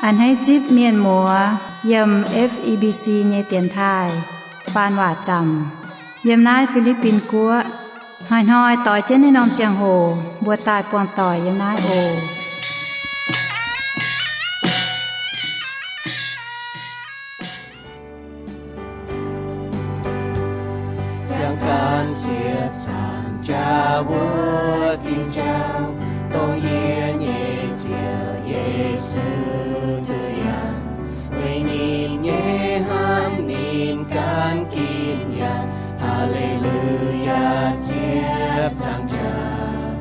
A'hneiv zipv mienh muoz yiem F E B C nyei dienx taaih faan waac zaamc yiem naaiv Fi^li^bin Guoqv. Hnoi-hnoi doix jienv naaiv norm ziangh hoc mbuo daaih buangh doic yiem naaiv oc. Yangh gan ziepc zaangc jaax wuov diuh jauv, dongh yie nyei Ziouv Yesu duqv yangh. Weic ninh nyei hnamv ninh gan ginv yangh. Haa^le^lu^yaa, ziepc zaangc jaax.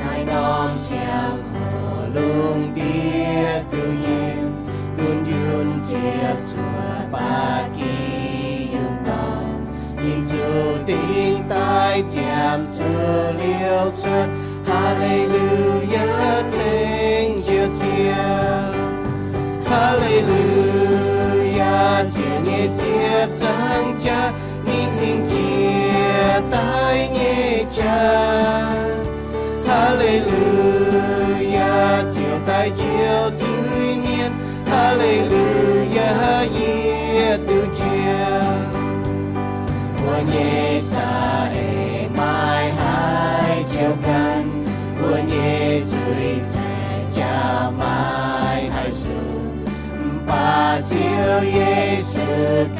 Naaiv norm ziangh hoc lungh ndiev duqv yiem, dunh yunh ziepc zuoqc ba'gi yungz dorngh, ninh zuqc dingc daaih ziepc zuoqc liouh cuotv. Haa^le^lu^yaa, ceng Njoux Ziouv. Haa^le^lu^yaa, Ziouv nyei ziepc zaangc jaax, ninh hingh jiex daaih nyei jaax. Haa^le^lu^yaa, Ziouv daaih njoux zuiz-mienh. Haa^le^lu^yaa, yie duqv njoux. Mbuo nyei za'eix maaih haaix joux ganh, mbuo nyei zuiz-zaengc jaax maaih haaix sung, mv baac Ziouv Yesu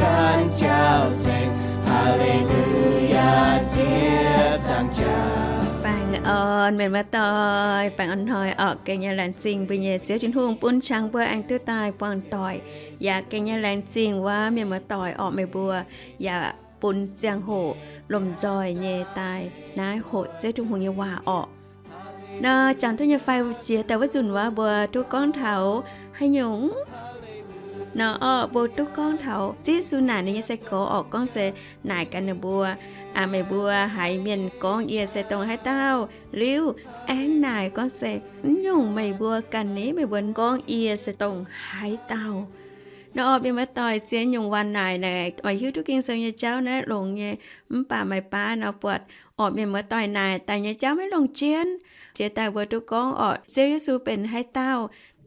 ganh jauv-zengx. Haa^le^lu^yaa, ziepc zaangc jaax. Baengh orn mienh muoz-doic, baengh orn hnoi orqc. Gengh nyei laengz zingh mbuo nyei Ziouv Tin-Hungh bun qangx mbuo aengx duqv daaih buangh doic, yaac gengh nyei laengz zingh wuov mienh muoz-doic orqc, meih mbuo yaac bun ziangh hoc lomh nzoih nyei daaih naaiv hoqc Ziouv Tin-Hungh nyei waac orqc. Nor jangx duqv nyei fai jiex daaih wuov nzunc wuov mbuo duqv gorngv taux haaix nyungc? Nor orqc, mbuo duqv gorngv taux Ziouv Yesu naaic ninh nyei sai-gorx orqc, gorngv se naaic gaax ninh mbuo, aa, meih mbuo haiz mienh gorngv yie se dongh haaix dauh liuz, aengx naaic gorngv se, mv nyungc meih mbuo ganh ni, meih mbuo gorngv yie se dongh haaix dauh. Nor orqc, mienh muoz-doic, ziex nyungc waac naaic naaic oix hiuv duqv Ging-Sou nyei jauv naaiv longx nyei. Mv baac maaih baav nor buatc orqc, mienh muoz-doic naaic daaih nyei jauv maiv longc jienv. Jiex daaih mbuo duqv gorngv orqc, Ziouv Yesu benx haaix dauh.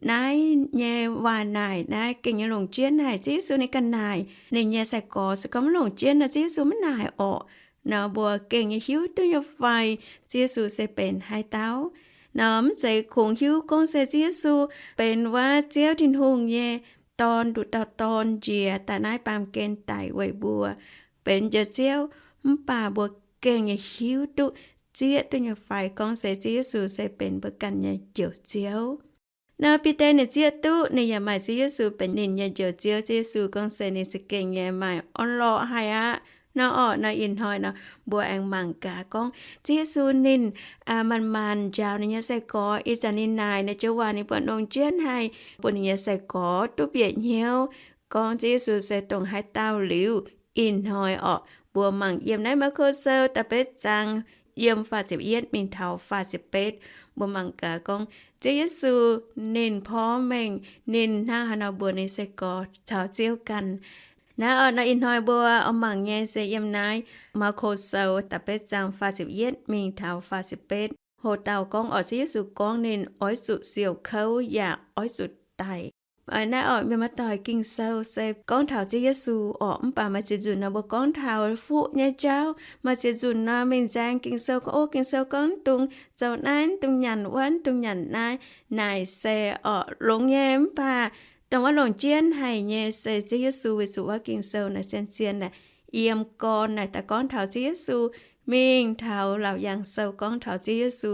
Naaiv nyei waac naaic naaiv gengh nyei longc jienv haic. Ziouv Yesu ninh ganh naaic ninh nyei sai-gorx se gorngv maiv longc jienv nor, Ziouv Yesu maiv naaic orqc. Nor mbuo gengh nyei hiuv duqv nyei fai Ziouv Yesu se benx haaix dauh? Nor mv zeiz kungx hiuv gorngv se Ziouv Yesu benx wuov Ziouv Tin-Hungh nyei Dorn, nduqc dauh Dorn njiec daaih naaiv baamh gen daic weic mbuo benx Njoux Ziouv. Mv baac mbuo gengh nyei hiuv duqv, zieqv duqv nyei fai gorngv se Ziouv Yesu se benx mbuo ganh nyei Njoux Ziouv. Nor Bide ninh zieqv duqv ninh yaac maaih Ziouv Yesu benx ninh nyei Njoux Ziouv. Ziouv Yesu gorngv se ninh za'gengh nyei maaih orn-lorqc haic aqv. Nor orqc, nor ih hnoi nor mbuo aengx mangc gaax gorngv Ziouv Yesu ninh maanc-maanc njaaux ninh nyei sai-gorx. Ih zanc ninh naaic naaiv joux waac ninh buatc longc jienv haic, bun ninh nyei sai-gorx duqv bieqc hnyouv gorngv Ziouv Yesu se dongh haaix dauh liuz. Ih hnoi orqc, mbuo mangc yiem naaiv Maako Sou da'betv zaang, yiem faah ziepc yietv mingh taux faah ziepc betv. Mbuo mangc gaax gorngv Ziouv Yesu ninh porv mengh ninh hnangv haaix nor mbuox ninh sai-gorx caux Ziouv ganh. Naaiv orqc, nor ih hnoi mbuo oix mangc nyei se yiem naaiv Maako Sou da'betv zaang faah ziepc yietv mingh taux faah ziepc betv. Hoc dauh gorngv orqc, Ziouv Yesu gorngv ninh oix zuqc siouc kouv yaac oix zuqc daic. Naaiv orqc, mienh muoz-doic, Ging-Sou se gorngv taux Ziouv Yesu orqc, mv baac maaih ziex nzunc nor mbuo gorngv taux fuqv nyei jauv. Maaih ziex nzunc nor mingh nzaeng Ging-Sou gorngv, o, Ging-Sou gorngv dungx zoux naaiv, dungx nyanc wuov, dungx nyanc naaiv. Naaic se orqc longx nyei, mv baac dongh wuov longc jienv haic nyei se Ziouv Yesu, weic zuqc wuov Ging-Sou naaic zien-zien naaic yiem gorn naaic daaih gorngv taux Ziouv Yesu, mingh taux Laauc Yaangh Sou gorngv taux Ziouv Yesu.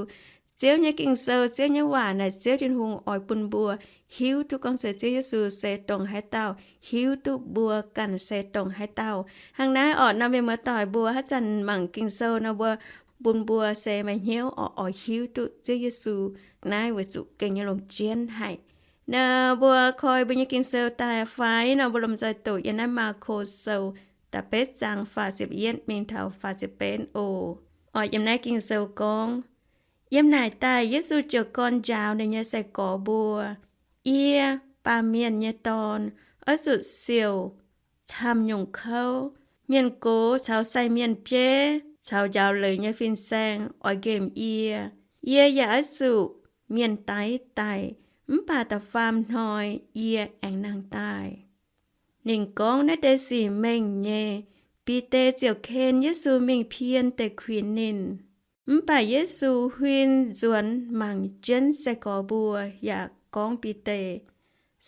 Ziouv nyei Ging-Sou, Ziouv nyei waac naaic Ziouv Tin-Hungh oix bun mbuo hiuv duqv gorngv se Ziouv Yesu se dongh haaix dauh, hiuv duqv mbuo ganh se dongh haaix dauh. Hnangv naaiv orqc, nor mienh muoz-doic, mbuo haaix zanc mangc Ging-Sou nor mbuo, bun mbuo se maaih hnyouv orqc oix hiuv duqv Ziouv Yesu. Naaiv weic zuqc gengh nyei longc jienv haic. Nor mbuo koi mbuo nyei Ging-Sou daaih fai nor mbuo lomh nzoih doqc yiem naaiv Maako Sou da'betv zaang faah ziepc yietv mingh taux faah ziepc betv oc. Orqc, yiem naaiv Ging-Sou gorngv, yiem naaic daaih Yesu jiez gorn njaaux ninh nyei sai-gorx mbuo, Yie, Baamh Mienh nyei Dorn, oix zuqc siouc camv-nyungc kouv. Mienh gox caux sai mienh bieiv caux njaaux leiz nyei fin-saeng oix nqemh yie. Yie yaac oix zuqc mienh daix daic. mv baac da'faam hnoi yie aengx nangh daaih. Ninh gorngv naaiv deix sic mengh nyei, Bide ziouc ken Yesu mingh pien deix kuinx ninh. Mv baac Yesu huin nzuonx mangc jienv sai-gorx mbuo yaac gorngv Bide,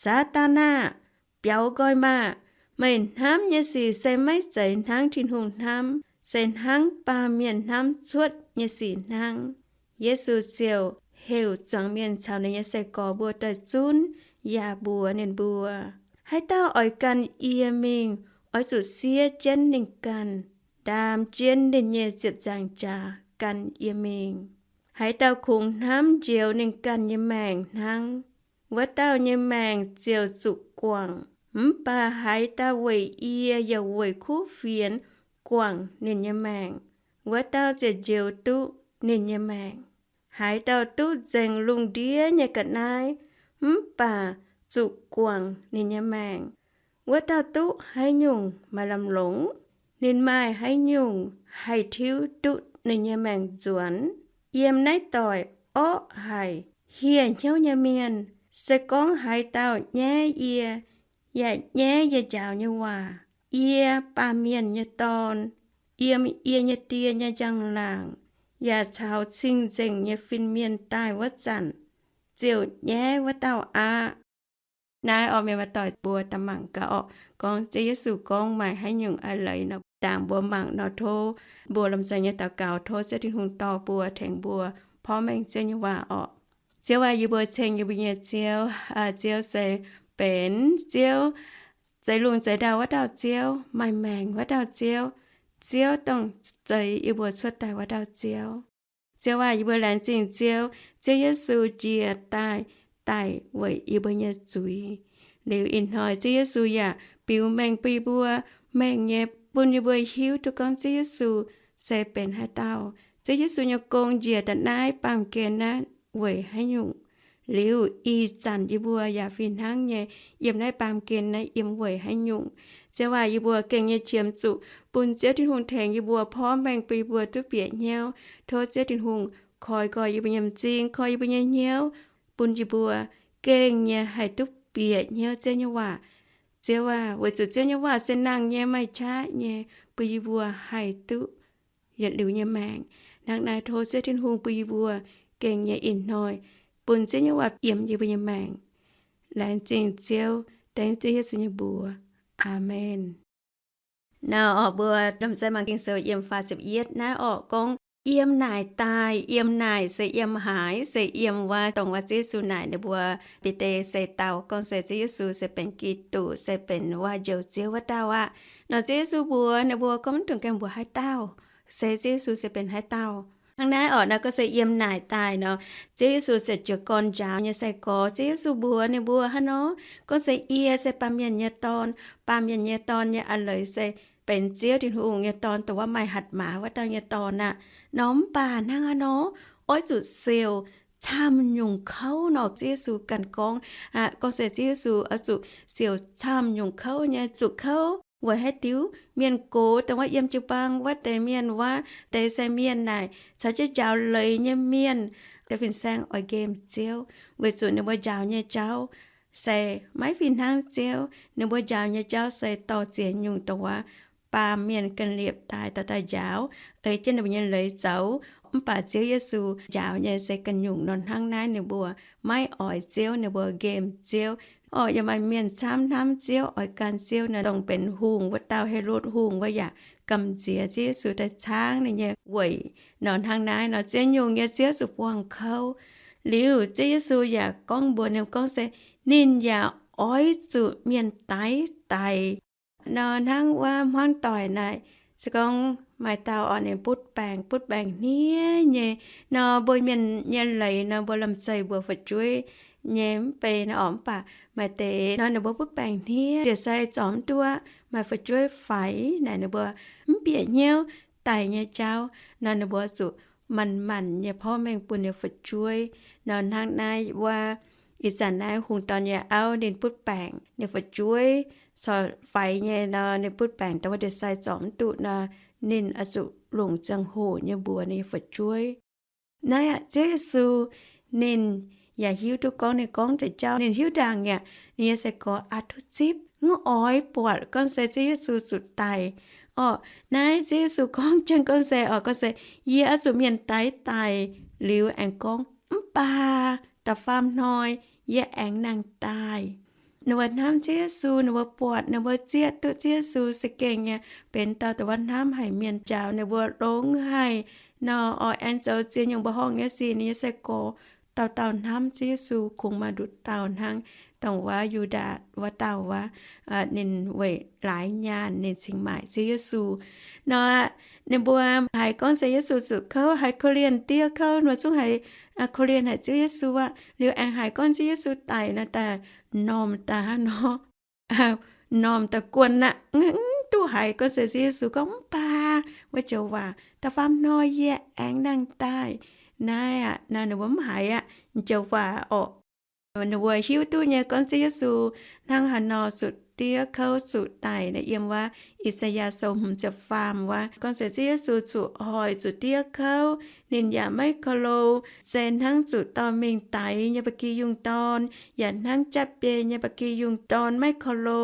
Saadaan aah! Biaux nqoi maah! Meih hnamv nyei sic se maiv zeiz hnangv Tin-Hungh hnamv, se hnangv baamh mienh hnamv cuotv nyei sic hnangv. Yesu ziouc heuc zuangx mienh caux ninh nyei sai-gorx mbuo daaih zunv yaac mbuox ninh mbuo, Haaix dauh oix gan yie mingh, oix zuqc siev jienv ninh ganh, ndaam jienv ninh nyei ziepc nzaangc jaax gan yie mingh. Haaix dauh kungx hnamv njoux ninh ganh nyei maengc hnangv, wuov dauh nyei maengc ziouc zuqc guangc. Mv baac haaix dauh weic yie yaac weic kuv fienx guangc ninh nyei maengc, wuov dauh ziouc njoux duqv ninh nyei maengc. Haaix dauh duqv nzengc lungh ndiev nyei ga'naaiv mv baac zuqc guangc ninh nyei maengc, wuov dauh duqv haaix nyungc maaih lamh longc? Ninh maaih haaix nyungc haih tiuv duqv ninh nyei maengc nzuonx? Yiem naaiv doic orqv haic, hieh hnyouv nyei mienh, se gorngv haaix dauh nyaiv yie, yaac nyaiv yie njaaux nyei waac, yie, Baamh Mienh nyei Dorn, yiem yie nyei Die nyei njang-laangc yaac caux cing-nzengc nyei fin-mienh daaih wuov zanc, ziouc nyaiv wuov dauh aqv. Naaiv orqv, mienh muoz-doic, mbuo daaih mangc gaax orqv, gorngv Ziouv Yesu gorngv maaih haaix nyungc a'leiz nor, ndaangc mbuo mangc nor, tov mbuo lomh nzoih nyei daux gaux, tov Ziouv Tin-Hungh dorh mbuo, tengx mbuo porv mengh Ziouv nyei waac orqv. Ziouv aac, yie mbuo ceng yie mbuo nyei Ziouv. Ziouv se benx Ziouv, zeix lungh zeix ndau wuov dauh Ziouv, maaih maengc wuov dauh Ziouv, Ziouv dongh zeix yie mbuo cuotv daaih wuov dauh Ziouv. Ziouv aac, yie mbuo laengz zingh Ziouv, Ziouv Yesu njiec daaih, daic weic yie mbuo nyei zuiz. Liuz ih hnoi Ziouv Yesu yaac biux mengh bun yie mbuo, mengh nyei bun yie mbuo hiuv duqv gorngv Ziouv Yesu se benx haaix dauh. Ziouv Yesu nyei gong njiec daaih naaiv baamh gen naaiv weic haaix nyungc? Liuz ih zanc yie mbuo yaac fih hnangv nyei yiem naaiv baamh gen naaiv yiem weic haaix nyungc? Ziouv aac, yie mbuo gengh nyei qiemx zuqc bun Ziouv Tin-Hungh tengx yie mbuo porv mengh bun yie mbuo duqv bieqc hnyouv. Tov Ziouv Tin-Hungh koi nqoi yie mbuo nyei m'zing, koi yie mbuo nyei hnyouv, bun yie mbuo gengh nyei haih duqv bieqc hnyouv Ziouv nyei waac. Ziouv aac, weic zuqc Ziouv nyei waac se nangh nyei, maaih qaqv nyei, bun yie mbuo haih duqv yietc liuz nyei maengc. Hnangv naaiv tov Ziouv Tin-Hungh bun yie mbuo gengh nyei ih hnoi bun Ziouv nyei waac yiem yie mbuo nyei maengc. Laengz zingh Ziouv, dengv Ziouv Yesu nyei mbuox. Aamen. Nor orqc, mbuo lomh nzoih mangc Ging-Sou yiem faah ziepc yietv naaiv orqc, gorngv yiem naaic daaih, yiem naaic se yiem haaix? Se yiem wuov dongh wuov Ziouv Yesu naaic ninh mbuo, Bide se dau gorngv se Ziouv Yesu se benx Giduc, se benx wuov Njoux Ziouv wuov dauh aqv. Nor Ziouv Yesu mbuox ninh mbuo gorngv mv dungx gaengh mbuox haaix dauh se Ziouv Yesu se benx haaix dauh. Hnangv naaiv orqc, nor gorngv se yiem naaic daaih nor, Ziouv Yesu se jiez gorn njaaux nyei sai-gorx. Ziouv Yesu mbuox ninh mbuo hnangv nor, gorngv se yie se Baamh Mienh nyei Dorn. Baamh Mienh nyei Dorn nyei a'leiz se benx Ziouv Tin-Hungh nyei Dorn, dongh wuov maaih hatc maaz wuov dauh nyei Dorn aqv. Nor mv baac hnangv haaix nor, oix zuqc siouc camv nyungc kouv nor. Ziouv Yesu ganh gorngv, gorngv se Ziouv Yesu oix zuqc siouc camv nyungc kouv nyei. Zuqc kouv weic haaix diuc? Mienh gox dongh wuov yiem jiu-baang wuov deix mienh, wuov deix se mienh naaic caux jienv njaaux leiz nyei mienh. Deix fin-saeng oix nqemh Ziouv weic zuqc ninh mbuo njaaux nyei jauv se maiv fih hnangv Ziouv. Ninh mbuo njaaux nyei jauv se dorh ziex nyungc dongh wuov baamh mienh ga'liepc daaih, daaih, daaih njaaux, ei jienv ninh mbuo nyei leiz zoux. Mv baac Ziouv Yesu njaaux nyei se ganh nyungc nor. Hnangv naaiv ninh mbuo maiv oix Ziouv, ninh mbuo nqemh Ziouv. Orqc, yaac maaih mienh camv hnamv Ziouv, oix gan Ziouv nor, dongh benx hungh wuov dauh, Helotv Hungh wuov, yaac gamh nziex Ziouv Yesu daaih caangv ninh nyei weic. Nor hnangv naaiv nor, ziex nyungc nyei Ziouv zuqc buangh kouv. Liuz Ziouv Yesu yaac gorngv mbuox ninh gorngv se ninh yaac oix zuqc mienh daix daic. Nor hnangv wuov hmuangv doic naaic, se gorngv maaih dauh orqc, ninh butv baengc, butv baengc hniev nyei. Nor mbuo mienh nyei leiz nor, mbuo lomh zeih mbuo fu'jueiv nyei mv bei nor orqc, mv baac maaih deix nor ninh mbuo butv baengc hniev, ndie-sai zorc mv duqv, maaih fu'jueiv faix naaic, ninh mbuo mv bieqc hnyouv daic nyei jauv. Nor ninh mbuo zuqc manc-manc nyei porv mengh bun ninh fu'jueiv. Nor hnangv naaiv wuov, ih zanc naaiv hungh dorn nyei auv ninh butv baengc, ninh fu'jueiv corc faix nyei nor, ninh butv baengc dongh wuov ndie-sai zorc mv duqv nor, ninh oix zuqc longc ziangh hoc nyei mbuox ninh nyei fu'jueiv. Naaiv aqv, Ziouv Yesu ninh yaac hiuv duqv gorngv ninh gorngv deix jauv ninh hiuv ndaangc yaac ninh nyei sai-gorx aqc duqv zipv, mv oix buatc gorngv se Ziouv Yesu zuqc daic. Orqc, naaiv Ziouv Yesu gorngv jienv gorngv se, orqc, gorngv se, yie oix zuqc mienh daix daic. Liuz aengx gorngv, mv baac da'faam hnoi yie aengx nangh daaih. Ninh mbuo hnamv Ziouv Yesu, ninh mbuo buatc, ninh mbuo zieqv duqv Ziouv Yesu se gengh nyei benx dauh dongh wuov hnamv haic mienh, njaaux ninh mbuo longx haic nor. Oix aengx zoux ziex nyungc mbuoqc horngh nyei sic, ninh nyei sai-gorx dauh dauh hnamv Ziouv Yesu kungx maaih nduqc dauh hnangv, dongh wuov Yu^ndaa wuov dauh wuov, ninh weic laaix nyaanh ninh cingx maaic Ziouv Yesu nor. Ninh mbuo haiz gorngv se Yesu zuqc kouv, haiz korv-lienh diev kouv nor, zungv haiz korv-lienh haic Ziouv Yesu aqv. Liuz aengx haiz gorngv Ziouv Yesu daic nor, daaih m'normh daaih hnangv nor, m'normh daaih guon aqv, mv duqv haiz gorngv se Ziouv Yesu gorngv, mv baac wuov joux waac, da'faam hnoi yie aengx nangh daaih. Naaiv aqv, ninh mbuo mv haiz aqv, joux waac orqc. Ninh mbuo hiuv duqv nyei gorngv Ziouv Yesu hnangv haaix nor zuqc diev kouv zuqc daic nor, yiem wuov I^saa^yaa Sou hmz ziepc faam wuov gorngv se Ziouv Yesu zuqc hoic zuqc diev kouv, ninh yaac maiv korv-lo, se hnangv zuqc dorh mingh daix nyei ba'gi yungh dorn, yaac hnangv jatv biei nyei ba'gi yungh dorn maiv korv-lo,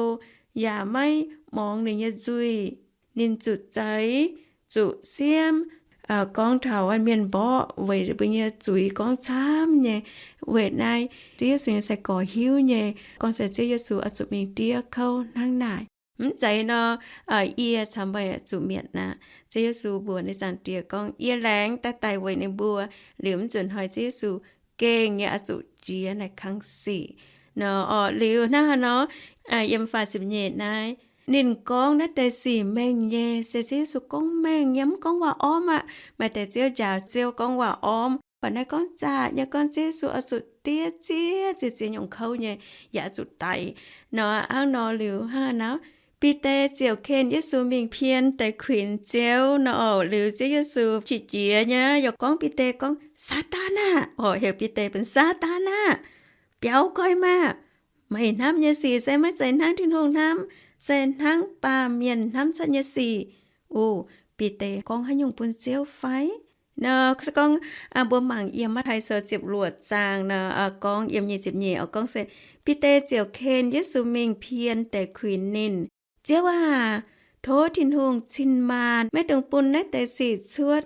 yaac maiv muangx ninh nyei nzuih. Ninh zuqc zeix, zuqc siemv, gorngv taux mienh mborqv weic mbuo nyei zuiz gorngv camv nyei. Weic naaiv Ziouv Yesu nyei sai-gorx hiuv nyei gorngv se Ziouv Yesu oix zuqc mingh diev kouv hnangv naaic. Mv zeiz nor, yie caux meih zuqc mietc aqv. Ziouv Yesu mbuox ninh Zaangc Diex gorngv, yie laengz daaih daic weic ninh mbuo. Liuz mv nzunc hnoi Ziouv Yesu gengh nyei oix zuqc jiex naaic kangv sic nor. Orqc, liuz hnangv haaix nor, yiem faah ziepc nyeic naaiv, ninh gorngv naaiv deix sic mengh nyei, se Ziouv Yesu gorngv mengh nyei, mv gorngv waac ormv aqv. Maaih deix ziouv njaaux ziouv gorngv waac ormv, mv baac naaiv gorngv zaqc nyei gorngv Ziouv Yesu oix zuqc diev ziex, ziex, ziex nyungc kouv nyei, yaac oix zuqc daic nor. Hnangv nor liuz hnangv haaix nor, Bide ziouc ken Yesu mingh pien deix kuinx Ziouv nor. Orqc, liuz Ziouv Yesu qiex jiez nyei yaac gorngv Bide gorngv, Saadaan aah! Orqc, heuc Bide benx, Saadaan aah! Biaux goiv maah! Meih hnamv nyei sic se maiv zeiz hnangv Tin-Hungh hnamv, se hnangv baamh mienh hnamv cuotv nyei sic. O, Bide gorngv haaix nyungc bun Ziouv fai? Nor se gorngv mbuo mangc yiem Matv^tai Sou ziepc luoqc zaang nor, gorngv yiem nyic ziepc nyeic oc, gorngv se, Bide ziouc ken Yesu mingh pien deix kuinx ninh, Ziouv aah! Tov Tin-Hungh cin-maanh maiv dungx bun naaiv deix sic cuotv.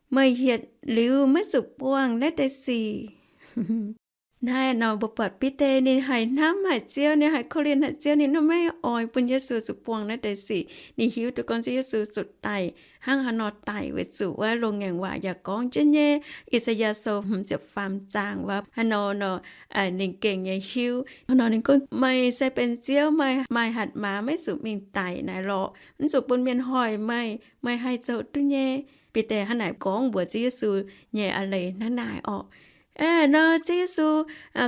Meih yietc liuz maiv zuqc buangh naaiv deix sic. Naaiv nor mbuo buatc Bide ninh haiz hnamv haic Ziouv, ninh haiz korv-lienh haic Ziouv, ninh maiv oix bun Yesu zuqc buangh naaiv deix sic. Ninh hiuv duqv gorngv Ziouv Yesu zuqc daic, hnangv haaix nor daic weic zuqc wuov loz-ngaengc waac yaac gorngv jienv nyei. I^saa^yaa Sou hmz ziepc faam zaang wuov haaix nor nor, ninh gengh nyei hiuv. Nor ninh gorngv, Meih se benx Ziouv, meih maaih hatc maaz maiv zuqc mingh daic naaic lorqc. Mv zuqc bun mienh hoic meih. Meih haih zoux duqv nyei. Bide hnangv naaic gorngv mbuox Ziouv Yesu nyei a'leiz hnangv naaic orqc. Nor Ziouv Yesu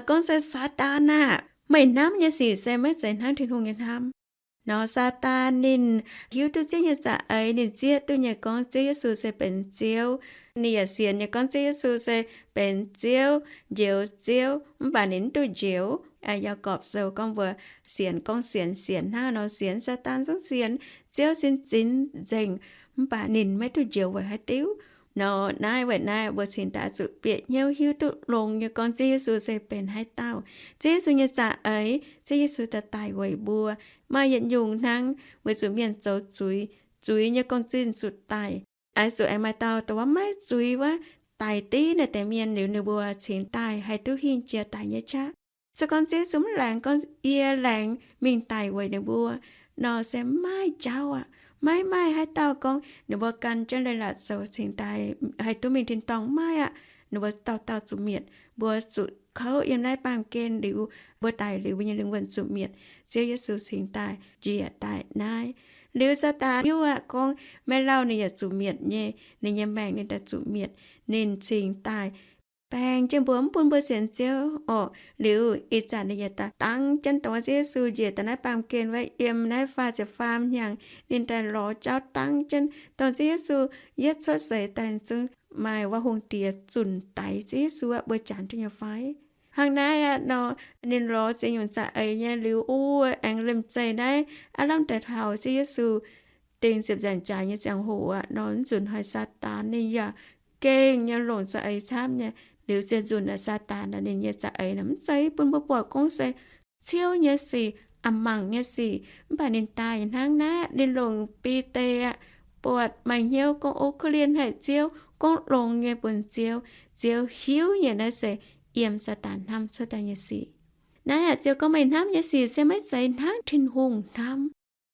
gorngv se, Saadaan aah! Meih hnamv nyei sic se maiv zeiz hnangv Tin-Hungh nyei hnamv. Nor Saadaan ninh hiuv duqv Ziouv nyei za'eix, ninh zieqv duqv nyei gorngv Ziouv Yesu se benx Ziouv. Ninh yaac sienx nyei gorngv Ziouv Yesu se benx Ziouv, Njoux Ziouv, mv baac ninh mv duqv njoux. Yaagorpc Sou gorngv mbuo sienx, gorngv sienx, sienx hnangv nor sienx, Saadaan zungv sienx Ziouv sin zinx nzengc, mv baac ninh maiv duqv njoux weic haaix diuc. Nor naaiv weic naaiv mbuo cingx daaih zuqc bieqc hnyouv hiuv duqv longx nyei gorngv Ziouv Yesu se benx haaix dauh. Ziouv Yesu nyei za'eix, Ziouv Yesu daaih daic weic mbuo. Maaih yietc nyungc hnangv, weic zuqc mienh zoux zuiz, zuiz nyei gong-zinh zuqc daic. Oix zuqc aengx maaih dauh dongh wuov maiv zuiz wuov daic div naaiv deix mienh liuz ninh mbuo cingx daaih haih duqv hingh jiex daic nyei qaqv. Se gorngv Ziouv Yesu mv laengz gorngv yie laengz mingh daic weic ninh mbuo nor se maiv maaih jauv aqv. Maiv maaih haaix dauh gorngv ninh mbuo gan jienv leiz-latc zoux cingx daaih haih duqv mingh tin-dorngh, maiv aqv. Ninh mbuo dauh dauh zuqc mietc. Mbuo zuqc kouv yiem naaiv baamh gen liuz, mbuo daic liuz, mbuo nyei lingh wuonh zuqc mietc. Ziouv Yesu cingx daaih njiec daaih naaiv. Liuz Saadaan hiuv aqv gorngv maiv lauh ninh yaac zuqc mietc nyei, ninh nyei maengc ninh daaih zuqc mietc. Ninh cingx daaih baeng jienv mbuo, mv bun mbuo sienx Ziouv orqc. Liuz ih zanc ninh yaac daaih dangv jienv dongh Ziouv Yesu njiec daaih naaiv baamh gen wuov, yiem naaiv faah ziepc faam hnyangx ninh daaih lorz jauv dangv jienv dongh Ziouv Yesu yietv cuotv seix daaih zungv maaih wuov hungh diex zunc daix Ziouv Yesu aqv, mbuo janx duqv nyei fai? Hnangv naaiv aqv nor, ninh lorz ziex nyungc za'eix nyei liuz, o, aengx liemh zeih naaiv aav lamh daaih taux Ziouv Yesu dingc ziepc nzaangc jaax nyei ziangh hoc aqv nor, mv nzunc hnoi Saadaan ninh yaac gengh nyei longc za'eix camv nyei. Liuz zienc nzunc naaic Saadaan naaic ninh nyei za'eix naaic mv zeiz bun mbuo buatc gorngv se ciouv nyei sic, a'mangc nyei sic. Mv baac ninh daaih hnangv naaiv, ninh longc Bide aqv, buatc maaih hnyouv gorngv, O, korv-lienh haic Ziouv, gorngv longx nyei bun Ziouv. Ziouv hiuv nyei naaiv se yiem Saadaan hnamv cuotv daaih nyei sic. Naaiv aqv, Ziouv gorngv meih hnamv nyei sic se maiv zeiz hnangv Tin-Hungh hnamv.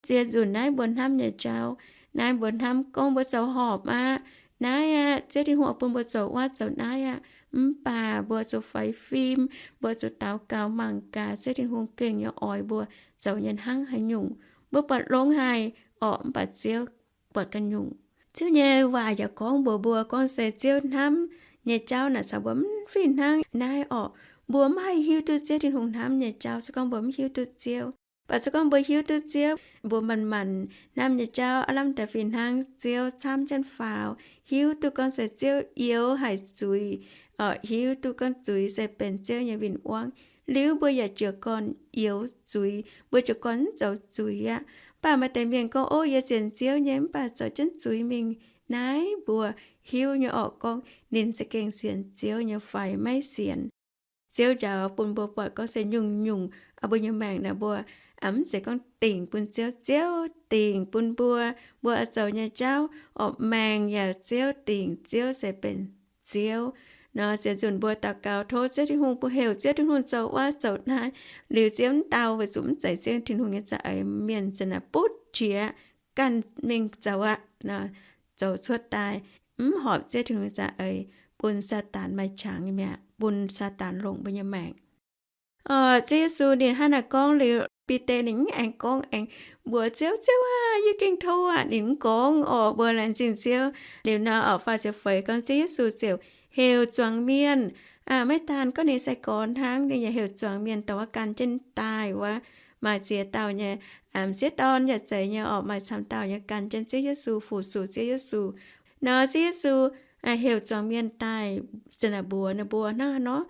Zienc nzunc naaiv mbuo hnamv nyei jauv, naaiv mbuo hnamv gorngv mbuo zoux horpc aqv. Naaiv aqv, Ziouv Tin-Hungh oix bun mbuo zoux wuov zoux naaiv aqv. Mv baac mbuo zuqc faix fim, mbuo zuqc daux gaux mangc gaax Ziouv Tin-Hungh gengh nyei oix mbuo zoux nyei hnangv haaix nyungc. Mbuo buatc longx haic orqc, mv baac Ziouv buatc ganh nyungc. Ziouv nyei waac yaac gorngv mbuox mbuo gorngv se Ziouv hnamv nyei jauv naaic caux mbuo mv fih hnangv naaiv orqc. Mbuo mv haih hiuv duqv Ziouv Tin-Hungh hnamv nyei jauv se gorngv mbuo mv hiuv duqv Ziouv. Mv baac se gorngv mbuo hiuv duqv Ziouv, mbuo manc-manc hnamv nyei jauv aav lamh deix fih hnangv Ziouv camv jienv faaux, hiuv duqv gorngv se Ziouv youx haic zuiz, orqc, hiuv duqv gorngv zuiz se benx Ziouv nyei win-wangv. Liuz mbuo yaac jiez gorn youx zuiz, mbuo jiez gorn mv zoux zuiz aqv. Mv baac maaih deix mienh gorngv, O, yie sienx Ziouv nyei, mv baac zoux jienv zuiz mingh. Naaiv mbuo hiuv nyei orqc, gorngv ninh za'gengh sienx Ziouv nyei fai maiv sienx. Ziouv njaaux bun mbuo buatc gorngv se nyungc-nyungc mbuo nyei maengc naaic mbuo mv zeiz gorngv dingc bun Ziouv, Ziouv dingc bun mbuo. Mbuo oix zoux nyei jauv orqc, maengc yaac Ziouv dingc, Ziouv se benx Ziouv. Nor zienc nzunc mbuo daux gaux tov Ziouv Tin-Hungh, mbuo heuc Ziouv Tin-Hungh zoux wuov zoux naaiv, liuz Ziouv mv dau weic zuqc mv zeiz Ziouv Tin-Hungh nyei za'eix, mienh ziouc naaic butv qiex ganh mingh zoux aqv. Zoux cuotv daaih mv horpc Ziouv Tin-Hungh nyei za'eix, bun Saadaan maaih qangx mi'aqv, bun Saadaan longc mbuo nyei maengc. Ziouv Yesu ninh hnangv naaiv gorngv liuz, Bide ninh mv aengx gorngv aengx mbuox Ziouv, Ziouv aah, yie gengh tov aqv. Ninh mv gorngv orqc, mbuo laengz zingh Ziouv. Liuz nor orqc, faah ziepc feix gorngv Ziouv Yesu ziouc heuc zuangx mienh, maiv daan gorngv ninh sai-gorx hnangv, ninh yaac heuc zuangx mienh dongh wuov gan jienv daaih wuov. Maaih ziex dauh nyei, m'sieqv dorn yaac zeiz nyei orqc, maaih camv dauh nyei gan jienv Ziouv Yesu, fu-sux Ziouv Yesu. Nor Ziouv Yesu heuc zuangx mienh daaih, ziouc naaic mbuox ninh mbuo hnangv haaix nor,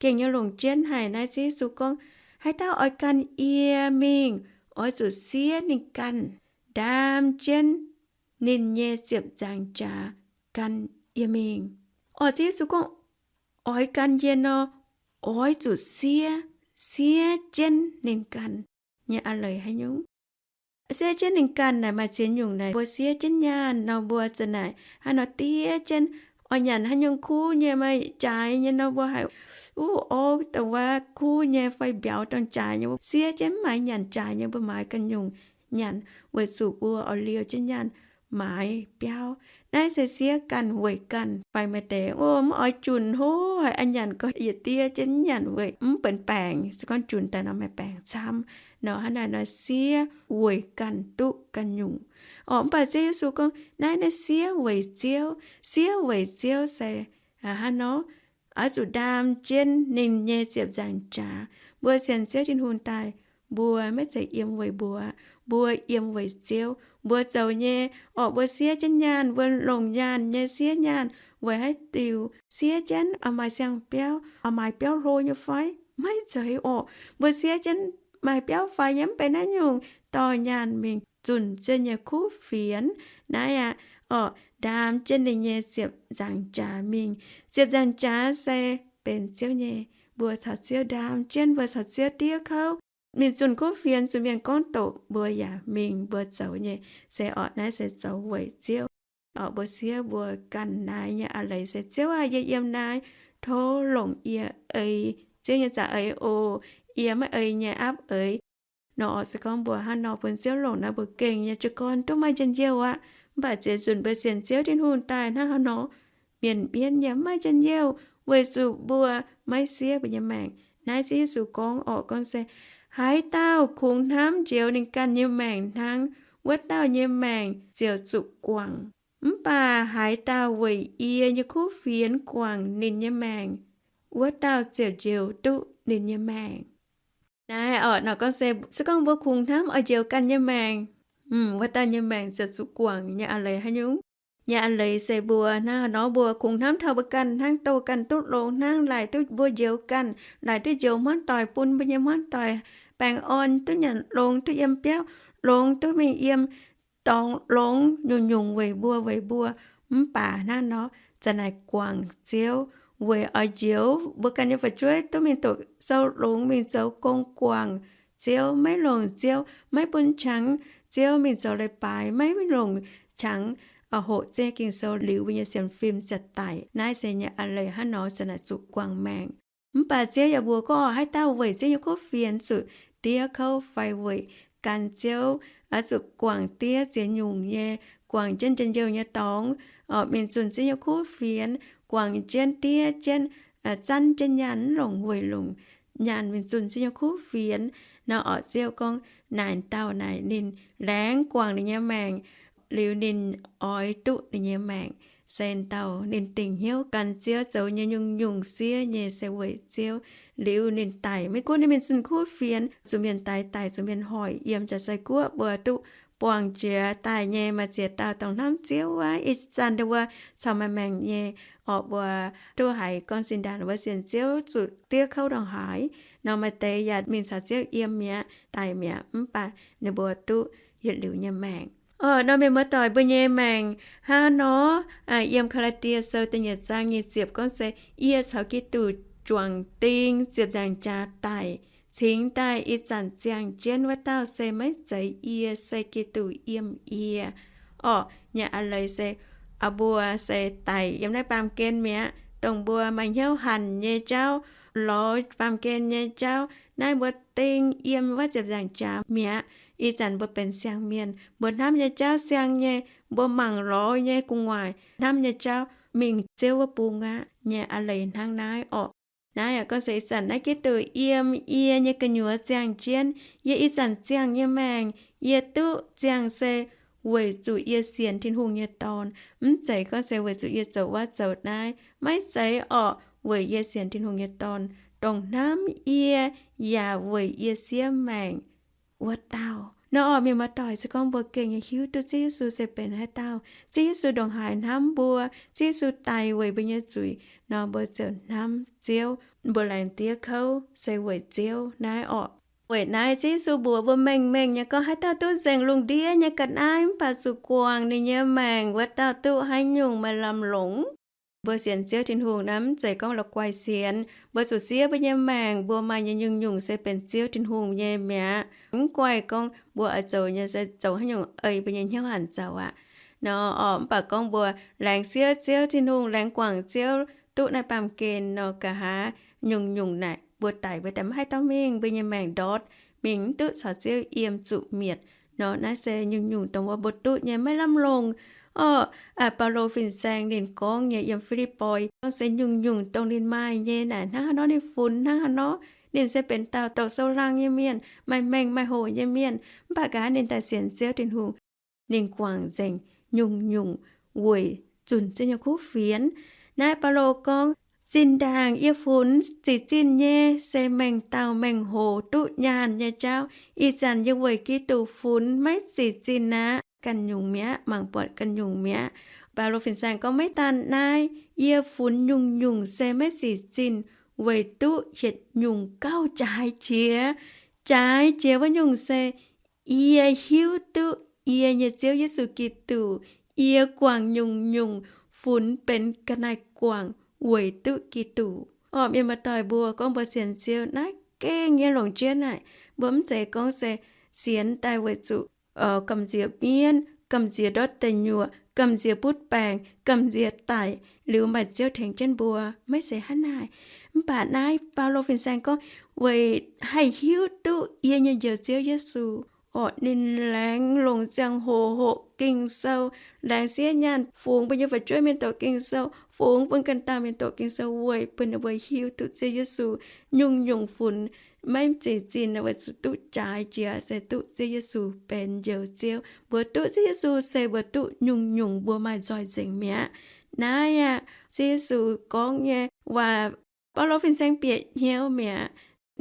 gengh nyei longc jienv haic naaiv. Ziouv Yesu gorngv, Haaix dauh oix gan yie mingh, oix zuqc siev ninh ganh, ndaam jienv ninh nyei ziepc nzaangc jaax gan yie mingh. Orqc, Ziouv Yesu gorngv, Oix gan yie nor, oix zuqc siev, siev jienv ninh ganh nyei a'leiz haaix nyungc? Siev jienv ninh ganh naaic maaih ziex nyungc naaic. Mbuo siev jienv nyaanh nor, mbuo za'naaic hnangv nor diev jienv, oix nyanc haaix nyungc kuv nyei, maaih jaaix nyei nor, mbuo haiz, uv, orv dongh wuov kuv nyei fai mbiauz dongh jaaix nyei, siev jienv mv maaiz nyanc jaaix nyei, mbuo maaiz ganh nyungc nyanc weic zuqc mbuo oix liouh jienv nyaanh maaiz biauv. Naaiv se siev ganh weic ganh. Fai maaih deix, o, mv oix junc hlo haic, a'nyanc gorx yietc diev jienv nyanc weic mv benx baengc, se gorngv junc daaih nor maaih baengc camv. Nor hnangv naaic nor siev weic ganh duqv ganh nyungc. Orqc, mv baac Ziouv Yesu gorngv naaiv, naaiv siev weic Ziouv. Siev weic Ziouv se hnangv nor, oix zuqc ndaam jienv ninh nyei ziepc nzaangc jaax. Mbuo sienx Ziouv Tin-Hungh daaih, mbuo maiv zeiz yiem weic mbuo, mbuo yiem weic Ziouv. Mbuo zoux nyei, orqc, mbuo siev jienv nyaanh, mbuo longc nyaanh nyei siev nyaanh weic haaix diuc? Siev jienv oix maaih siang-biauv, oix maaih biauv hlo nyei fai? Maiv zeiz orqc. Mbuo siev jienv maaih biauv faix nyei mv benx naaiv nyungc, dorh nyaanh mingh zunc zien nyei kuv fienx. Naaiv aqv, orqc, ndaam jienv ninh nyei ziepc nzaangc jaax mingh. Ziepc nzaangc jaax se benx Ziouv nyei. Mbuo caux Ziouv ndaam jienv, mbuo caux Ziouv diev kouv. Mingh zunc kuv fienx, zuqc mienh gorngv doqc mbuo yaac mingh, mbuo zoux nyei. Se orqc, naaiv se zoux weic Ziouv. Orqc, mbuo siev mbuo ganh naaiv nyei a'leiz se, Ziouv aah, yie yiem naaiv, tov longc yie eix Ziouv nyei za'eix oc. Yie maiv eix nyei aapv eix. Nor orqc, se gorngv mbuo hnangv nor bun Ziouv longc naaiv, mbuo gengh nyei jiez gorn duqv maaih njien-youh aqv. Mv baac ziouc zunc mbuo sienx Ziouv Tin-Hungh daaih hnangv haaix nor, mienh mienv yaac mv maaih njien-youh, weic zuqc mbuo maiv siev mbuo nyei maengc. Naaiv Ziouv Yesu gorngv orqc, gorngv se, Haaix dauh kungx hnamv njoux ninh ganh nyei maengc hnangv, wuov dauh nyei maengc ziouc zuqc guangc. Mv baac haaix dauh weic yie nyei kuv fienx guangc ninh nyei maengc, wuov dauh ziouc njoux duqv ninh nyei maengc. Naaiv orqc, nor gorngv se, se gorngv mbuo kungx hnamv oix njoux ganh nyei maengc, wuov dauh nyei maengc ziouc zuqc guangc nyei a'leiz haaix nyungc? Nyei a'leiz se mbuo hnangv haaix nor, mbuo kungx hnamv taux mbuo ganh hnangv, douh ganh duqv longx hnangv, laaic duqv mbuo njoux ganh, laaic duqv njoux hmuangv doic, bun mbuo nyei hmuangv doic baengh orn, duqv nyanc longx, duqv yiem biauv longx, duqv mingh yiem dorngx longx, nyungc-nyungc weic mbuo, weic mbuo. Mv baac hnangv nor, za'naaic guangc Ziouv, weic oix njoux mbuo ganh nyei fu'jueiv duqv mingh doqc sou longx, mingh zoux gong guangc Ziouv, maiv longc Ziouv, maiv bun qangx Ziouv mingh zoux leiz-baaix, maiv longc qangx hoqc zienh Ging-Sou liuz mbuo nyei sienx fim ziouc daic. Naaiv se nyei a'leiz hnangv nor ziouc naaic zuqc guangc maengc. Mv baac Ziouv yaac mbuox gorngv haaix dauh weic Ziouv nyei kuv fienx zuqc diev kouv fai weic gan Ziouv, oix zuqc guangc diev ziex nyungc nyei, guangc jienv njien-youh nyei dorngx, mingh zunh Ziouv nyei kuv fienx, guangc jienv diev jienv, zanv jienv nyaanh, mv longc weic longc nyaanh mingh zunh Ziouv nyei kuv fienx nor, orqc, Ziouv gorngv naaic dauh naaic ninh laengz guangc ninh nyei maengc liuz ninh oix duqv ninh nyei maengc. Se dauh ninh dingc hnyouv gan Ziouv zoux nyei nyungc-nyungc siev nyei se weic Ziouv, liuz ninh daic, maiv gunv ninh mingh zunh kuv fienx, zuqc mienh daix daic, zuqc mienh hoic yiem jaax sai guoqv, mbuo duqv buangh jiex daaih nyei. Maaih ziex dauh dongh hnamv Ziouv wuov, ih zanc ndau wuov caux maaih maengc nyei, orqc, mbuo duqv haiz gorngv zinh ndaangc wuov sienx Ziouv zuqc diev kouv ndongc haaix nor, maaih deix yaac mingh caux Ziouv yiem mi'aqv, daic mi'aqv, mv baac ninh mbuo duqv yietc liuz nyei maengc. Orqc, nor mienh muoz-doic, mbuo nyei maengc hnangv nor, yiem Gaa^laa^die Sou da'nyeic zaang nyic ziepc gorngv se, yie caux Giduc juangc ding ziepc nzaangc jaax daic, cingx daaih ih zanc ziangh jienv wuov dauh se maiv zeiz yie, se Giduc yiem yie. Orqc, nyei a'leiz se, aa, mbuo se daic yiem naaiv baamh gen mi'aqv. Dongh mbuo maaih hnyouv hanc nyei jauv, lorz baamh gen nyei jauv, naaiv mbuo ding yiem wuov ziepc nzaangc jaax mi'aqv. Ih zanc mbuo benx siang-mienh, mbuo hnamv nyei jauv siang nyei, mbuo mangc lorz nyei gu'nguaaic, hnamv nyei jauv mingh Ziouv wuov bung aqv. Nyei a'leiz hnangv naaiv orqc. Naaiv yaac gorngv se ih zanc naaiv Giduc yiem yie nyei gu'nyuoz ziangh jienv, yie ih zanc ziangh nyei maengc, yie duqv ziangh se weic zuqc yie sienx Tin-Hungh nyei Dorn. Mv zeiz gorngv se weic zuqc yie zoux wuov zoux naaiv, maiv zeiz orqc, weic yie sienx Tin-Hungh nyei Dorn, dongh hnamv yie yaac weic yie siev maengc wuov dauh. Nor orqc, mienh muoz-doic, se gorngv mbuo gengh nyei hiuv duqv Ziouv Yesu se benx haaix dauh, Ziouv Yesu ndongc haaix hnamv mbuo, Ziouv Yesu daic weic mbuo nyei zuiz nor, mbuo ziouc hnamv Ziouv, mbuo laengz diev kouv se weic Ziouv naaiv orqc. Weic naaiv Ziouv Yesu mbuox mbuo mengh mengh nyei gorngv haaix dauh duqv nzengc lungh ndiev nyei ga'naaiv mv baac zuqc guangc ninh nyei maengc, wuov dauh duqv haaix nyungc maaih lamh longc. Mbuo sienx Ziouv Tin-Hungh naaiv mv zeiz gorngv la'guaih sienx, mbuo zuqc siev mbuo nyei maengc, mbuo maaih nyei nyungc-nyungc se benx Ziouv Tin-Hungh nyei mi'aqv. Mv guaih gorngv mbuo oix zoux nyei se zoux haaix nyungc ei mbuo nyei hnyouv hanc zoux aqv. Nor orqc, mv baac gorngv mbuo laengz siev Ziouv Tin-Hungh, laengz guangc Ziouv, duqv naaiv baamh gen nor, nqa'haav nyungc-nyungc naaic mbuo daic, mbuo daaih maiv haih dorh mingh, mbuo nyei maengc ndortv mingh, mv duqv caux Ziouv yiem, zuqc mietc. Nor naaiv se nyungc-nyungc dongh wuov mbuo duqv nyei maiv lamh longc. Orqc, Baulo fin-saeng ninh gorngv nyei yiem Fi^lipv^poi gorngv se nyungc-nyungc dongh ninh maaih nyei naaic hnangv haaix nor ninh funx hnangv haaix nor. Ninh se benx dauh doqc sou laangh nyei mienh, maaih mengh maaih hoc nyei mienh, mv baac nqa'haav ninh daaih sienx Ziouv Tin-Hungh, ninh guangc nzengc nyungc-nyungc weic zunh Ziouv nyei kuv fienx. Naaiv Baulo gorngv, zinh ndaangc yie funx zic zinh nyei se mengh dauh mengh hoc duqv nyaanh nyei jauv. Ih zanc yie weic Giduc funx maiv zic zinh aqv, ganh nyungc mi'aqv, mangc buatc ganh nyungc mi'aqv. Baulo fin-saeng gorngv, maiv daan naaiv, yie funx nyungc-nyungc se maiv zic zinh weic duqv yietc nyungc gauh jaaix jiex. Jaaix jiex wuov nyungc se yie hiuv duqv yie nyei Ziouv Yesu Giduc. Yie guangc nyungc-nyungc, funx benx ga'naaiv-guangc weic duqv Giduc. Orqc, mienh muoz-doic, mbuo gorngv mbuo sienx Ziouv naaiv gengh nyei longc jienv naaic, mbuo mv zeiz gorngv se sienx daaih weic zuqc gamh nziex mienv, gamh nziex ndortv deic nyuoqc, gamh nziex butv baengc, gamh nziex daic liuz maaih Ziouv tengx jienv mbuo. Maiv zeiz hnangv naaic. Mv baac naaiv Baulo fin-saeng gorngv, weic haih hiuv duqv yie nyei Njoux Ziouv Yesu. Orqc, ninh laengz longc ziangh hoc hoqc Ging-Sou, laengz siev nyaanh fungx mbuo nyei fu'jueiv mienh doqc Ging-Sou, fungx bun ganh dauh mienh doqc Ging-Sou weic bun ninh mbuo hiuv duqv Ziouv Yesu nyungc-nyungc funx maiv zic zinh weic zuqc duqv jaaix jiex se duqv Ziouv Yesu benx Njoux Ziouv. Mbuo duqv Ziouv Yesu se mbuo duqv nyungc-nyungc mbuo maaih nzoih nzengc mi'aqv. Naaiv aqv, Ziouv Yesu gorngv nyei waac, Baulo fin-saeng bieqc hnyouv mi'aqv.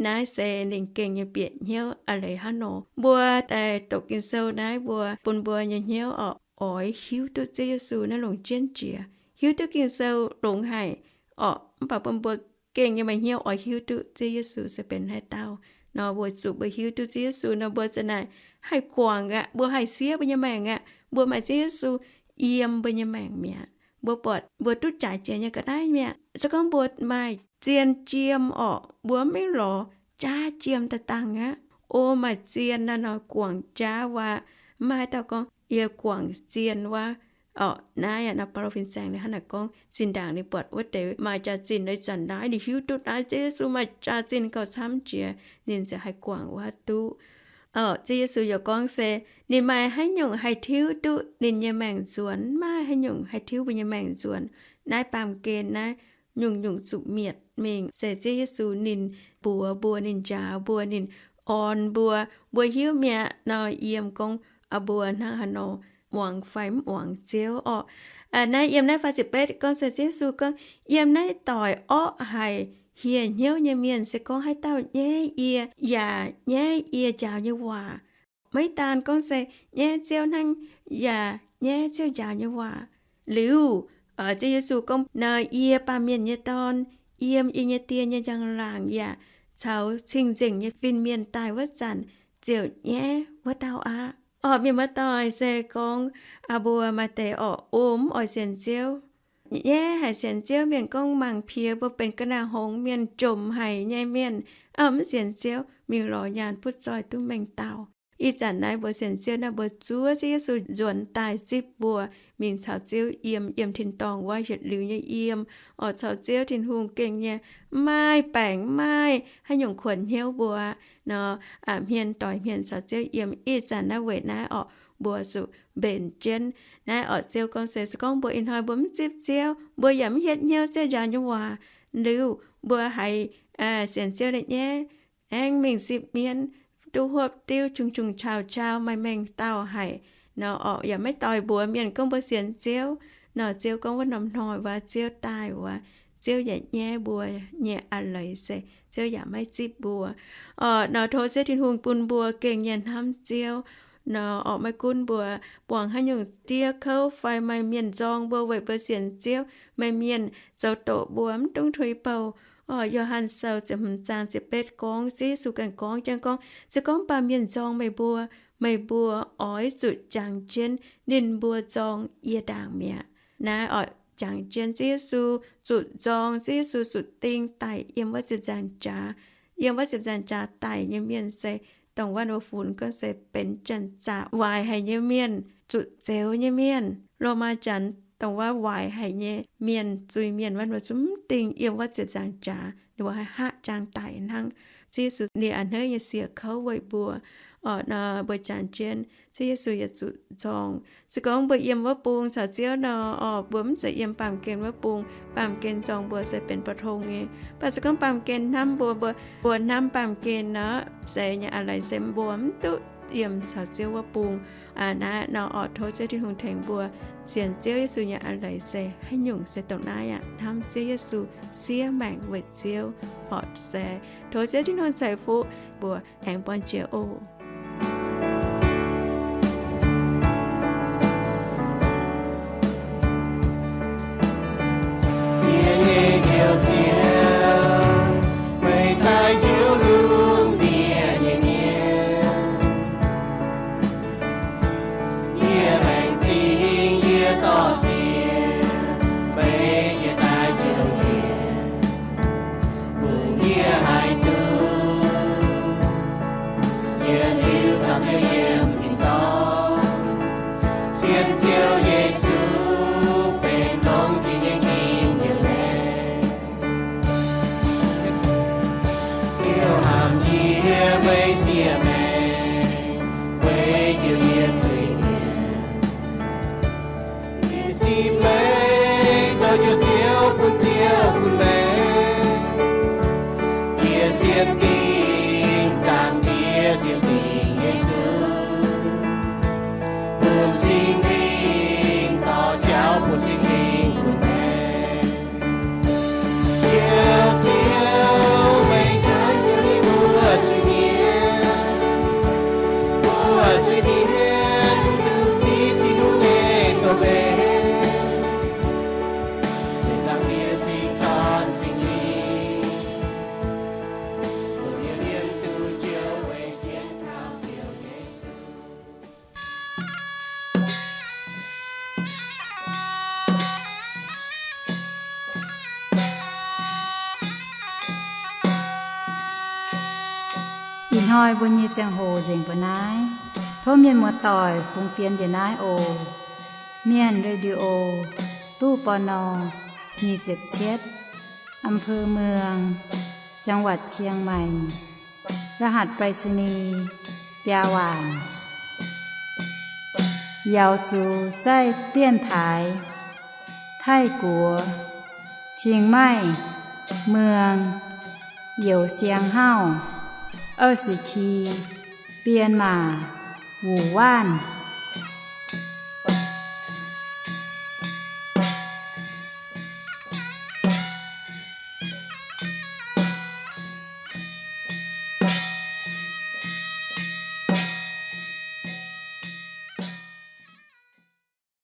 Naaiv se ninh gengh nyei bieqc hnyouv a'leiz hnangv nor. Mbuo daaih doqc Ging-Sou naaiv, mbuo bun mbuo nyei hnyouv orqc, oix hiuv duqv Ziouv Yesu naaiv longc jienv jiex. Hiuv duqv Ging-Sou longx haic orqc, mv baac bun mbuo gengh nyei maaih hnyouv oix hiuv duqv Ziouv Yesu se benx haaix dauh. Nor weic zuqc mbuo hiuv duqv Ziouv Yesu nor, mbuo za'naaic haih guangc aqv, mbuo haih siev mbuo nyei maengc aqv, mbuo maaih Ziouv Yesu yiem mbuo nyei maengc mi'aqv. mbuo buatc mbuo duqv jaaix jiex nyei ga'naaiv mi'aqv. Se gorngv mbuo maaih zien jiem orqc, mbuo mv lorz jaax jiem daaih dangh aqv. O, maaih zien naaiv nor guangc jaax waac, mv maaih dauh gorngv yie guangc zien wuov. Orqc, naaiv aqv, nor Baulo fin-saeng ninh hnangv naaic gorngv, zinh ndaangc ninh buatc wuov deix maaih jaax-zinh nyei zanc naaiv, ninh hiuv duqv naaiv Ziouv Yesu maaih jaax-zinh gauh camv jiex, ninh ziouc haih guangc wuov duqv. Orqc, Ziouv Yesu yaac gorngv se ninh maaih haaix nyungc haih tiuv duqv ninh nyei maengc nzuonx? Mv maaih haaix nyungc haih tiuv mbuo nyei maengc nzuonx. Naaiv baamh gen naaiv nyungc-nyungc zuqc mietc mingh se Ziouv Yesu ninh mbuox mbuo, ninh njaaux mbuo, ninh orn mbuo. Mbuo hiuv mi'aqv nor, yiem gorngv mbuo hnangv haaix nor muangx fai mv muangx Ziouv orqc. Naaiv yiem naaiv faah ziepc betv gorngv se Ziouv Yesu gorngv, yiem naaiv doic orqv haic hieh hnyouv nyei mienh se gorngv haaix dauh nyaiv yie yaac nyaiv yie njaaux nyei waac. Maiv daan gorngv se nyaiv Ziouv hnangv, yaac nyaiv Ziouv njaaux nyei waac. Liuz, Ziouv Yesu gorngv, naaiv yie, Baamh Mienh nyei Dorn, yiem yie nyei Die nyei njang-laangc yaac caux cing-nzengc nyei fin-mienh daaih wuov zanc, ziouc nyaiv wuov dauh aqv. Orqc, mienh muoz-doic, se gorngv aa mbuo maaih deix orqc, o, mv oix sienx Ziouv, nyaiv haic sienx Ziouv, mienh gorngv mangc piex mbuo benx ga'naaiv hngongx mienh, jomc haic nyei mienh, mv sienx Ziouv, mingh lorz nyaanh butv zoih duqv mengh dauh. Ih zanc naaiv mbuo sienx Ziouv naaiv, mbuo zuov Ziouv Yesu nzuonx daaih zipv mbuo mingh caux Ziouv yiem, yiem tin-dorngh wuov hietc liuz nyei yiem, oix caux Ziouv Tin-Hungh gengh nyei, mv maaih baengc, mv maaih haaix nyungc kuonx hnyouv mbuo nor, hmien doix hmien caux Ziouv yiem. Ih zanc naaiv weic naaiv orqc, mbuo zuqc mbenc jienv. Naaiv orqc, Ziouv gorngv se, se gorngv mbuo ih hnoi mbuo mv zipv Ziouv, mbuo yaac mv hietv hnyouv Ziouv njaaux nyei waac, liuz mbuo haiz sienx Ziouv nyaiv, aengx mingh sipv mienv, duqv hopv diuv, qungx-qungx qauv-qauv, maaih mengh dauh haic nor orqc, yaac maiv doix mbuox mienh gorngv mbuo sienx Ziouv nor, Ziouv gorngv wuov norm hnoi wuov Ziouv daaih wuov, Ziouv yaac nyaiv mbuo nyei a'leiz se Ziouv yaac maiv zipv mbuo. Orqc, nor tov Ziouv Tin-Hungh bun mbuo gengh nyei hnamv Ziouv nor orqc, maiv gunv mbuo buangh haaix nyungc diev kouv fai maaih mienh nzorng mbuo weic mbuo sienx Ziouv, maaih mienh zoux doqc mbuo mv dungx tuix bouh. Orqc, Yo^han Sou ziepc hmz zaang ziepc betv gorngv, Ziouv Yesu ganh gorngv jienv gorngv, se gorngv baamh mienh nzorng meih mbuo, meih mbuo oix zuqc jangx jienv ninh mbuo nzorng yie ndaangc mi'aqv. Naaiv orqc, jangx jienv Ziouv Yesu zuqc nzorng, Ziouv Yesu zuqc ding daic yiem wuov ziepc nzaangc jaax. Yiem wuov ziepc nzaangc jaax daic nyei mienh se dongh wuov mbuo funx gorngv se benx janx-zaqc waaic haic nyei mienh, zuqc zeux nyei mienh. Lomaa Janx dongh wuov waaic haic nyei mienh, zuiz-mienh wuov, ninh mbuo zungv mv ding yiem wuov ziepc nzaangc jaax, ninh mbuo haav jangx daic hnangv. Ziouv Yesu ninh a'hneiv nyei siec kouv weic mbuo. Orqc, nor mbuo jangx jienv Ziouv Yesu yaac zuqc nzorng. Se gorngv mbuo yiem wuov bung caux Ziouv nor, orqc, mbuo mv zeiz yiem baamh gen wuov bung. Baamh gen nzorng mbuo se benx mbu'tong nyei. Mv baac se gorngv baamh gen hnamv mbuo, mbuo, mbuo hnamv baamh gen nor, se nyei a'leiz se mbuo mv duqv yiem caux Ziouv wuov bung. Naaiv nor orqc, tov Ziouv Tin-Hungh tengx mbuo sienx Ziouv Yesu nyei a'leiz se haaix nyungc se dongh naaiv aqv. Hnamv Ziouv Yesu, siev maengc weic Ziouv orqc se, tov Ziouv Tin-Hungh ceix fuqv mbuo aengx buangh jiex oc. Yie nyei Njoux Ziouv, meih daaih njoux lungh ndiev nyei mienh. Yie laengz zingh, yie dorh ziex meih jiex daaih njoux yie, bun yie haih duqv yie Ih hnoi mbuo nyei ziangh hoc nzengc mbuo naaiv. Tov mienh muoz-doic fungx fienx njiec naaiv oc. Mienh Radio, ตู้ ปณ. nyic ziepc cietv, อำเภอเมือง จังหวัดเชียงใหม่ รหัสไปรษณีย์ biaa waanc. Yaux zuqc zaih dienv taaix Taiv-Guoqv, Qing Maih, Mueng, Youz Siang Hauv, 二十七, Bienh Maac, Wuc Waanv.